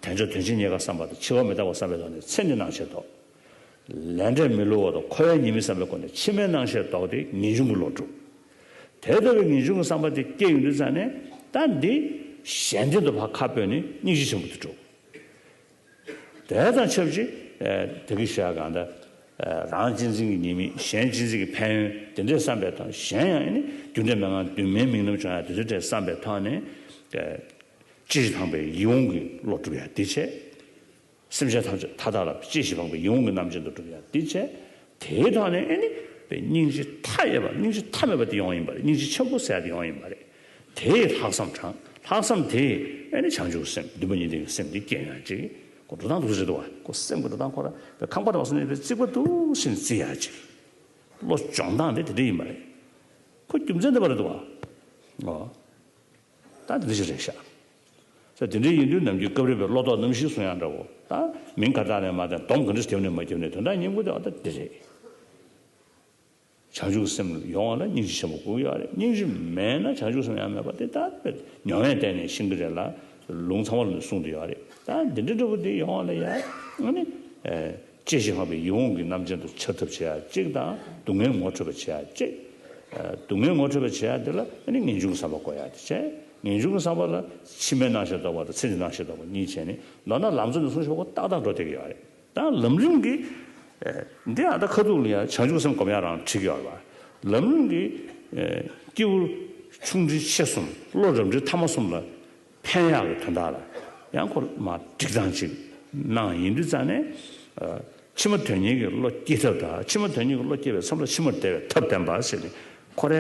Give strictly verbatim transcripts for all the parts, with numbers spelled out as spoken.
དལ་འབྱོར་དོན་ཆེན་རྙེད་དཀའ་བསམ་པ་དང་འཆི་བ་མི་རྟག་པ་བསམ་པའི་ཐོག་ནས་ཚེ་འདི་སྣང་ཞེན་ལྡོག། ལས་འབྲས་མི་བསླུ་བ་དང་འཁོར་བའི་ཉེས་དམིགས་བསམ་པའི་སྒོ་ནས་ཕྱི་མའི་སྣང་ཞེན་ལྡོག་སྟེ་ངེས་འབྱུང་གི་བློ་འགྲུབ། དེ་ལྟ་བུའི་ངེས་འབྱུང་གི་བསམ་པ་དེ་སྐྱེ་ཡོང་དུས་ཙང་ནས་ད་འདི་གཞན་དོན་དུ་ཕར་ཁ་སྤོས་ནས་སྙིང་རྗེ་ཆེན་པོ་དུ་འགྲོ། དེ་དང་ཆབས་ཅིག་ཨ་དེ་གི་ཞག་གང་ལྟར་ཨ་རང་གཅེས་འཛིན་གྱི་ཉེས་དམིགས། གཞན་གཅེས་འཛིན་གྱི་ཕན་ཡོན། དེ་འདྲའི་བསམ་པའི་ཐོག་གཞན་ཡང་ཨ་ནི་རྒྱུ་འབྲས་མན་ངག་འདུན་མའི་དམིགས་རྣམ་བྱུང་ཡང་དེ་ཚོའི་གྲས་བསམ་པའི་ཐོག་ནས་ཨ་སྐྱེ་འཆི་དང་པོའི་ཡིད་འོང་གི་བློ་སྒྲུབ་ཡ་དེ་བྱས། སེམས་ཅན་ཐམས་ཅད་མཐའ་དག་ལ་སྐྱེ་ཞིང་སྤངས་པའི་ཡིད་འོང་གི་རྣམ་ཅན་དུ་གྲུབ་ཡ་འདི་བྱས། དེའི་ཐོག་ནས་ཨེ་ནི་པའི་སྙིང་རྗེ་མཐའ་ཡས་པ། སྙིང་རྗེ་མཐའ་མེད་པ་དེ་ཡོང་ཡིན་པ་རེད། སྙིང་རྗེ་ཆེན་པོ་ཟེར་ཡ་དེ་ཡོང་ཡིན་པ་རེད། དེ་ཡི་ལྷག་བསམ་དྲངས། ལྷག་བསམ་དེ་ཡིས་ཨེ་ནི་བྱང་ཆུབ་སེམས་འདུན་པ་གཉིས་ལྡན་གྱི་སེམས་འདི་སྐྱེ་ཡོང་ཡ་ཅིག་ཁོ་འགྲོ་སྟངས་འདུག་ཟེར་འདུག་བ། ཁོ་སེམས་ཀྱི་འགྲོ་སྟངས་ཁོ་ར་པའི་ཁང་པ་དང་བ་སོ་ནས་པའི་རྩིག་པ་འདུག་ཟེར་ནས་རྩི་ཡ་ཅིག་བློ་སྦྱོང་སྟངས་དེ་དེ་འདྲ་ཡིན་པ་རེད། ཁོ་རྒྱུ་མཚན་དེ་བ་རེད་འདུག་བ། ཨོ། ད་དེ་འདྲ་ཞིག་རེད་ཤག་ས་དེ་འདྲ་ཡིན་དུས་ནམ་རྒྱུན་སྐབས་རེ་བའི་བློ་ལྡོག་རྣམ་བཞིའི་གསུང་ཡག་འདྲ་བོ། ད་མིང་ག་རེ་བཏགས་ནས་མ་བཏགས། སྡོམ་ག་འདྲ་རྒྱབ་ནས་མ་བརྒྱབ་ནས་དོན་དག་སྙན་པོ་དེ་ཨ་ད་འདི་རེད། བྱང་ཆུབ་སེམས་ཡོང་བ་ལ་སྙིང་རྗེ་ཆེན་པོ་དགོས་ཡོད་རེད། སྙིང་རྗེ་མེད་ན་བྱང་ཆུབ་སེམས་ཡང་མེད་པ་དེ་ད་དཔེ་ཉམས་ལེན་བསྟན་ནས་ཤེས་ཀྱི་རེད་ལ། ལུང་ཚང་མ་ལ་ནས་གསུངས་བསྡད་ཡོད་རེད། ད་འདི་འདྲ་འདྲ་བོ་དེ་ཡོང་བ་ལ་ཡ་ཨ་ནི། ཨེ། སྐྱེ་ཞིང་སྤངས་པའི་ཡིད་འོང་གི་རྣམ་ཅན་དུ་འཆར་ཐབས་བྱེད་ཡ་གཅིག་དང་། སྡུག་བསྔལ་ངོ་འཕྲོད་པ་བྱེད་ཡ་གཅིག་ཨ། སྡུག་བསྔལ་ངོ་འཕྲོད་པ་བྱེད་ཡ་དེ་ལ་ཨ་ནི་ངེས་འབྱུང་གི་བསམ་པ་དགོས་ཡ་དེ་བྱས། ངེས་འབྱུང་གི་བསམ་པ་ལ་ཕྱི་མའི་སྣང་ཞེན་ལྡོག་པ་དང་ཚེ་འདིའི་སྣང་ཞེན་ལྡོག་པ་གཉིས་བྱས་ནས་མདོར་ན་ལམ་འཛོལ་ནས་གསུང་ཞོག་པོ་ཏག་ཏག་འགྲོ་བསྡད་ཀྱི་ཡོད་རེད། ད་ལམ་རིམ་གྱི་ཨེ། འདི་ཨ་ད་ཁ་ཐུག་ལ་ཡ་བྱང་ཆུབ་སེམས་སྒོམ་ཡ་རང་ཁྲིད་ཀྱི་ཡོད་རེད་པ། ལམ་རིམ་གྱི་ཨེ། སྐྱེས་བུ་ཆུང་འབྲིང་ཆེ་གསུམ། བློ་རབ་འབྲིང་ཐ་མ་གསུམ་ལ་ཕན་ཡག་གི་དོན་དག་ལ་ཡང་ཁོ་མར་སྒྲིག་སྟངས་ཅིག་གནང་ཡིན་དུས་ཙང་ནས། ཨ། ཕྱི་མ་དོན་གཉེར་གྱི་བློ་སྐྱེ་ཐབས་དང་། ཕྱི་མ་དོན་གཉེར་གྱི་བློ་སྐྱེ་བའི་མཚམས་ལ་ཕྱི་མར་བདེ་བའི་ཐབས་བསྟན་པ་ཟེར་ནས་ཁོ་རེ་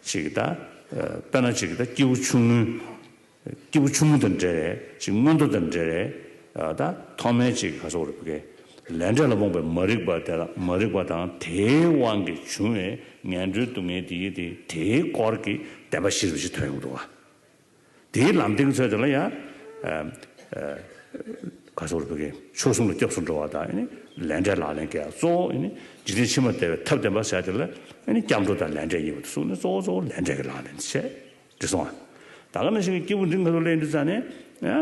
ཅིག་ད། ཨ། དཔེར་ན་ཅིག་ད་སྐྱེས་བུ་ཆུང་ངུའི། སྐྱེས་བུ་ཆུང་ངུ་དང་འབྲེལ་བའི་ཅིག་མངོན་མཐོ་དང་འབྲེལ་བའི། ཨ། ད་ཐོག་མའི་ཅིག་ག་སོགས་རེད་པ་གི། ལས་འབྲས་ལ་རྨོངས་པའི་མ་རིག་པ་དེ་ལ། མ་རིག་པ་དང་དེའི་དབང་གིས་བྱུང་བའི་ངན་འགྲོའི་སྡུག་བསྔལ་དེ་ཡི་དེ་དེའི་སྐོར་གྱི་བདེན་པ་བཞི་རུ་ཞིག་ཐོན་ཡོང་འདུག་བ། དེའི་ལམ་སྟེང་ཚོད་དེ་ལ་ཡང་། ཨ། ཨ། ག་སོགས་རེད་པ་གི། ཆོས་གསུམ་ལ་སྐྱབས་སུ་འགྲོ་བ་དང་། ཨ་ནི་ལས་འབྲས་ལག་ལེན་འཁེལ་ཡ། གཙོ་བོ་ཨ་ནི་འཇིག་རྟེན་ཕྱི་མར་བདེ་བའི་ཐབས་བསྟན་པ་ཟེར་ཡ་དེ་ལ་ཨ་ནི་སྐྱབས་འགྲོ་དང་ལས་འབྲས་གཉིས་པོ་དེ་གསུངས་ནས་གཙོ་བོ་གཙོ་བོ་ལས་འབྲས་ཀྱི་ལག་ལེན་བྱས། འགྲིག་སོང་ང་། ད་ག་ནང་བཞིན་གྱི་སྐྱེས་བུ་འབྲིང་ཁ་ཐུག་ལ་ཡིན་དུས་ཙང་ནས། ཨ།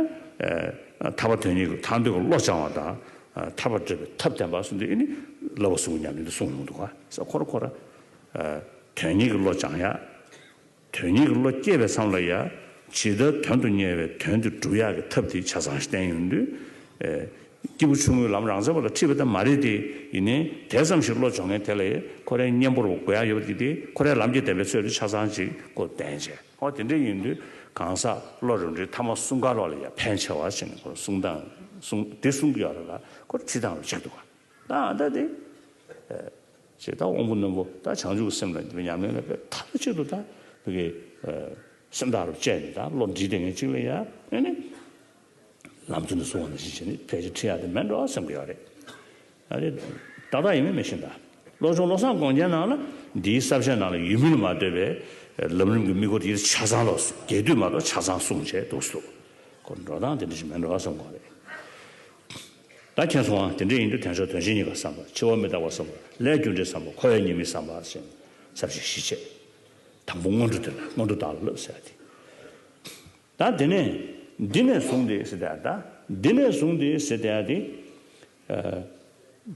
ཨ། ཐར་པ་དོན་གཉེར་གྱི་ཐར་འདོད་ཀྱི་བློ་སྦྱང་བ་དང་། ཨ། ཐར་པར་བགྲོད་པའི་ཐབས་བསྟན་པ་གསུམ་དེ་ཨ་ནི་བསླབ་པ་གསུམ་གྱི་ཉམས་ལེན་དུ་གསུངས་ཡོང་འདུག་ག་ས་ཁོ་ར་ཁོ་ར། ཨ། དོན་གཉེར་གྱི་བློ་སྦྱང་ཡ། དོན་གཉེར་གྱི་བློ་སྐྱེས་པའི་མཚམས་ལ་ཡ། ཇི་ལྟར་དོན་དུ་གཉེར་བའི་དོན་དེ་སྒྲུབ་ཡག་གི་ཐབས་དེ་ཆ་ཚང་ཞིག་བསྟན་ཡོང་དུས། ཨེ། སྐྱེས་བུ་ཆུང་ངུའི་ལམ་རང་རྩོད་པ་ལ་ཁྲིད་པ་དེ་མ་རེད་དེ། ཡིན་ནའི་དེ་ཙམ་ཞིག་བློ་སྦྱོང་མཁན་དེ་ལ་ཁོ་རའི་གཉེན་པོར་དགོས་ཡ་ཡོད་པ་དེ། དེ་ཁོ་རའི་ལམ་གྱི་བདེན་པའི་ཚོད་དེ་ཆ་ཚང་ཅིག་ཁོ་ལྡན་བྱས། ཨོ། དེ་འདྲ་ཡིན་དུས་གང་ཟག་བློ་རབ་འབྲིང་ཐ་མ་གསུམ་ཀ་ལོག་ལ་ཡ་ཕན་ཆེ་བ་ཞིག་ནས་ཁོ་གསུང་སྟངས་གསུང་དེ་གསུང་གི་ཡོད་རེད་ལ། ཁོ་ཁྲིད་སྟངས་ལ་གཅིག་འདུག་ག་ད་ཨ་ད་དེ། ཨེ། ཅེས་ད་དབང་པོ་རྣོན་པོ་ད་བྱང་ཆུབ་སེམས་ལ་འདི་ཉམས་ལེན་ལ་དཔེ་མཐའ་གཅིག་ཏུ་ད་བི་གེ། ཨེ། སེམས་ཐག་རུ་བཅད་ནས་ད་བློ་འདྲིས་བསྡད་མཁན་གཅིག་ལ་ཡ་ཨེ་ནི། ལམ་འཛིན་དུ་སོང་བ་ནང་བཞིན་བྱས་ནས་ཕལ་ཆེར་ཁྲིད་ཡག་དེ་མེད་འགྲོ་བསམ་གྱི་ཡོད་རེད། ཨ་རེ། ཏག་ཏག་ཡིན་མིན་མི་ཤེས་ད། བློ་སྦྱོང་བློ་བཟང་དགོངས་རྒྱན་ནང་ལ་འདིའི་ས་བཅད་ནང་ལ་ཡོད་མིན་ལ་མ་ལྟོས་པའི་ལམ་རིམ་གྱི་དམིགས་སྐོར་དེ་ཆ་ཚང་ལོག་རྒྱས་བསྡུས་མ་གཏོགས་ཆ་ཚང་གསུངས་བྱས་འདུག་སུ། ཁོ་འགྲོ་སྟངས་དེ་འདྲ་ཞིག་མེད་འགྲོ་བསམ་གྱི་ཡོད་རེད། ད་མཁྱེན་སོང་ང་། དེ་འདྲ་ཡིན་དུས་དལ་འབྱོར་དོན་ཆེན་རྙེད་དཀའ་བསམ་པ། འཆི་བ་མི་རྟག་པ་བསམ་པ། ལས་རྒྱུ་འབྲས་བསམ་པ། འཁོར་བའི་ཉེས་དམིགས་བསམ་པ་ཞེས་ས་བཅད་བཞི་བྱས། དང་པོ་སྔོན་འགྲོ་དེ་ལ། སྔོན་འགྲོ་བདག་ལ་བསླབ་ཟེར་ཡ་དེ། ད་དེ་ནས་འདི་ནས་བཟུང་སྟེ་ཟེར་ཡ་ད། འདི་ནས་བཟུང་སྟེ་ཟེར་ཡ་དེ། ཨ།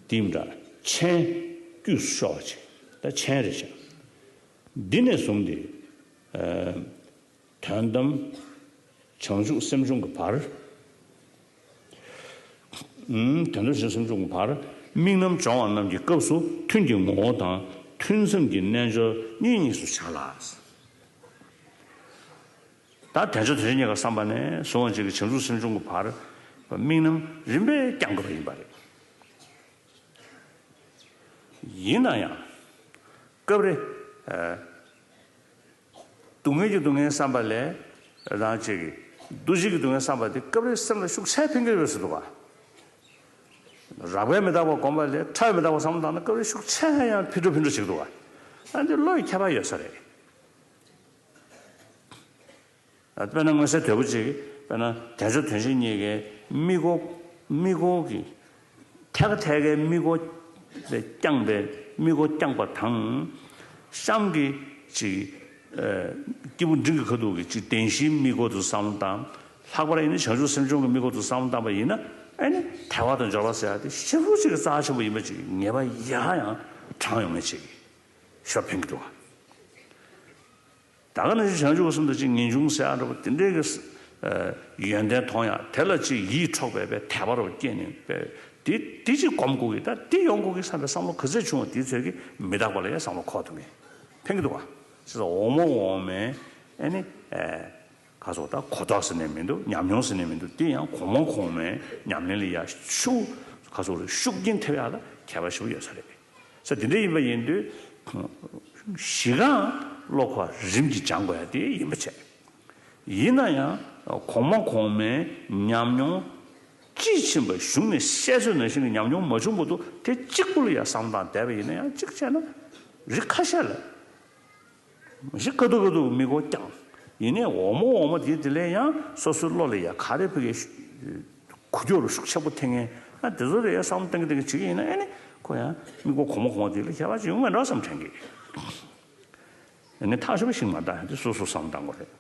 དེ་མི་འདྲ་མཆན་དཀྱུས་སུ་ཤོར་བ་ཅིག་ད་མཆན་རེད་ཤག་འདི་ནས་བཟུང་སྟེ། ཨ། དོན་དམ་བྱང་ཆུབ་སེམས་སྦྱོང་གི་བར། ཨུམ། དོན་དམ་བྱང་ཆུབ་སེམས་སྦྱོང་གི་བར། དམིགས་རྣམ་སྦྱོང་བ་རྣམས་ཀྱི་སྐབས་སུ་ཐུན་གྱི་ངོ་བོ་དང་ཐུན་མཚམས་ཀྱི་རྣལ་འབྱོར་གཉིས་གཉིས་སུ་བྱ་ལ། ད་དལ་འབྱོར་དོན་ཆེན་རྙེད་དཀའ་བསམ་པ་ནས་བཟུང་བ་ཅིག་གི་བྱང་ཆུབ་སེམས་སྦྱོང་གི་བར། དམིགས་རྣམ་རིམ་པས་བསྐྱང་དགོས་པ་ཡིན་པ་རེད། ཡིན་ན་ཡང་། སྐབས་རེ། ཨ། སྡུག་བསྔལ་གྱི་སྡུག་བསྔལ་བསམ་པ་ལས་རང་གཅིག་གི་འདུ་བྱེད་ཀྱི་སྡུག་བསྔལ་བསམ་པ་དེ་སྐབས་རེ་སེམས་ལ་ཤུགས་ཆེ་འཕེན་གྱི་རེད་པས་སུ་འདུག་ག་རགས་པའི་མི་རྟག་པ་སྒོམ་པ་ལས་ཕྲ་བའི་མི་རྟག་པ་བསམ་བློ་བཏང་ན་སྐབས་རེ་ཤུགས་ཆེ་ཡང་ཕི་འགྲོ་ཕི་འགྲོ་བྱེད་ཀྱི་འདུག་ག་ཨ་འདི་བློ་ཡི་ཁྱད་པར་ཡོད་ས་རེད། དཔེར་ན་མངོན་གསལ་དོད་པོ་གཅིག་དཔེར་ན་དལ་འབྱོར་དོན་ཆེན་རྙེད་དཀའི་དམིགས་སྐོར། དམིགས་སྐོར་གྱི་ཐད་ཀ་ཐད་ཀའི་དམིགས་སྐོར་ལས་བསྐྱངས་པའི་དམིགས་སྐོར་བསྐྱངས་པ་དང་། གཤམ་གྱི་ཅིག་ཨ། སྐྱེས་བུ་འབྲིང་གི་ཁ་ཐུག་གི་ཅིག་བདེན་བཞིའི་དམིགས་སྐོར་དུ་བསམ་བློ་བཏང་ ལྷག་པར་ཡིན་ན་བྱང་ཆུབ་སེམས་བྱུང་གི་དམིགས་སྐོར་དུ་བསམ་བློ་བཏང་པ་ཡིན་ན། ཨེ་ནི་དལ་བ་དང་འབྱོར་བ་ཟེར་ཡ་དེ་ཞེ་པོ་ཅིག་གི་རྩ་ཆེན་པོ་ཡིན་པ་ཅིག་ངེས་པ་ཡག་ཡང་དྲངས་ཡོང་མཁན་ཅིག་ཞོ་ཕན་གྱི་འདུག་ག་ད་ག་ནང་བཞིན་བྱང་ཆུབ་སེམས་དང་ཅིག་ངེས་འབྱུང་ཟེར་ཡ་འདྲ་པོ་དེ་འདྲའི་གི་ཡོན་ཏན་མཐོང་ཡ་དེ་ལ་ཅིག་ཡིད་འཕྲོག་པའི་པའི་དད་པ་རུ་སྐྱེས་ནས་པའི་དེ་དེ་ཅིག་སྒོམ་དགོས་གི། ད་དེ་ཡོང་དགོས་གི་བསམ་པའི་བསམ་བློ་ག་ཚོད་བྱུང་བ་དེའི་ཚོད་ཀྱིས་མི་རྟག་པ་ལ་ཡང་བསམ་བློ་འཁོར་ཐུབ་མཁན་ཕན་གྱི་འདུག་ག་ཅེས་འོག་མ་འོག་མའི་ཨེ་ནི། ག་སོགས་ད་གོ་རྟོགས་ཟེར་ནས་མི་འདུག་ཉམས་མྱོང་ཟེར་ནས་མི་འདུག་དེ་ཡང་གོང་མ་གོང་མའི་ཉམས་ལེན་ལ་ཡ་ཤུགས་ག་སོགས་རེད། ཤུགས་རྐྱེན་ཐེབས་ཡག་ལ་ཁྱད་པར་ཞེ་པོ་ཡོད་ས་རེད། ས་དེ་འདྲ་ཡིན་པ་ཡིན་དུས་གཞི་གང་བློ་ཁོག་རིམ་གྱིས་སྦྱང་དགོས་ཡ་དེ་ཡིན་པ་བྱས། ཡིན་ན་ཡང་གོང་མ་གོང་མའི་ཉམས་མྱོང་དཔྱིས་ཕྱིན་པ་གཞུང་ནས་བཤད་ཚོད་ནང་བཞིན་གྱི་ཉམས་མྱོང་མ་བྱུང་བར་དུ་དེ་གཅིག་པུ་ལ་ཡ་བསམ་བློ་བཏང་བསྡད་པ་ཡིན་ན་ཡང་གཅིག་བྱས་ན་རི་ཁ་ཤས་ལ། མི་ཞིག་དཀའ་སྡུག་དཀའ་སྡུག་མི་གོ་ཀྱང་། ཡིན་ནའི་འོག་མ་འོག་མ་དེའི་དེ་ལས་ཡང་སོ་སོའི་བློ་ལ་ཡ་ག་རེ་ཕ་གི་ཤུ་འགུལ་སྐྱོད་རུ་ཤུགས་ཆེན་པོ་ཐེབས་མཁན། ཨ་དེ་ཚོ་ལ་ཡ་བསམ་བློ་གཏང་གི་གཏང་གི་བྱེད་ཀྱི་ཡིན་ན། ཨེ་ནི་ཁོ་ཡང་དམིགས་སྐོར་གོང་མ་གོང་མ་དེ་ལ་ཁྱད་པར་ཅིག་ཡོང་མེད་འགྲོ་བསམ་དྲན་གི། ཨེ་ནི་ཐག་ཆོད་པ་ཞིག་མ་བཏང་ཡ་དེ་སོ་སོ་བསམ་བློ་གཏང་དགོས་རེད།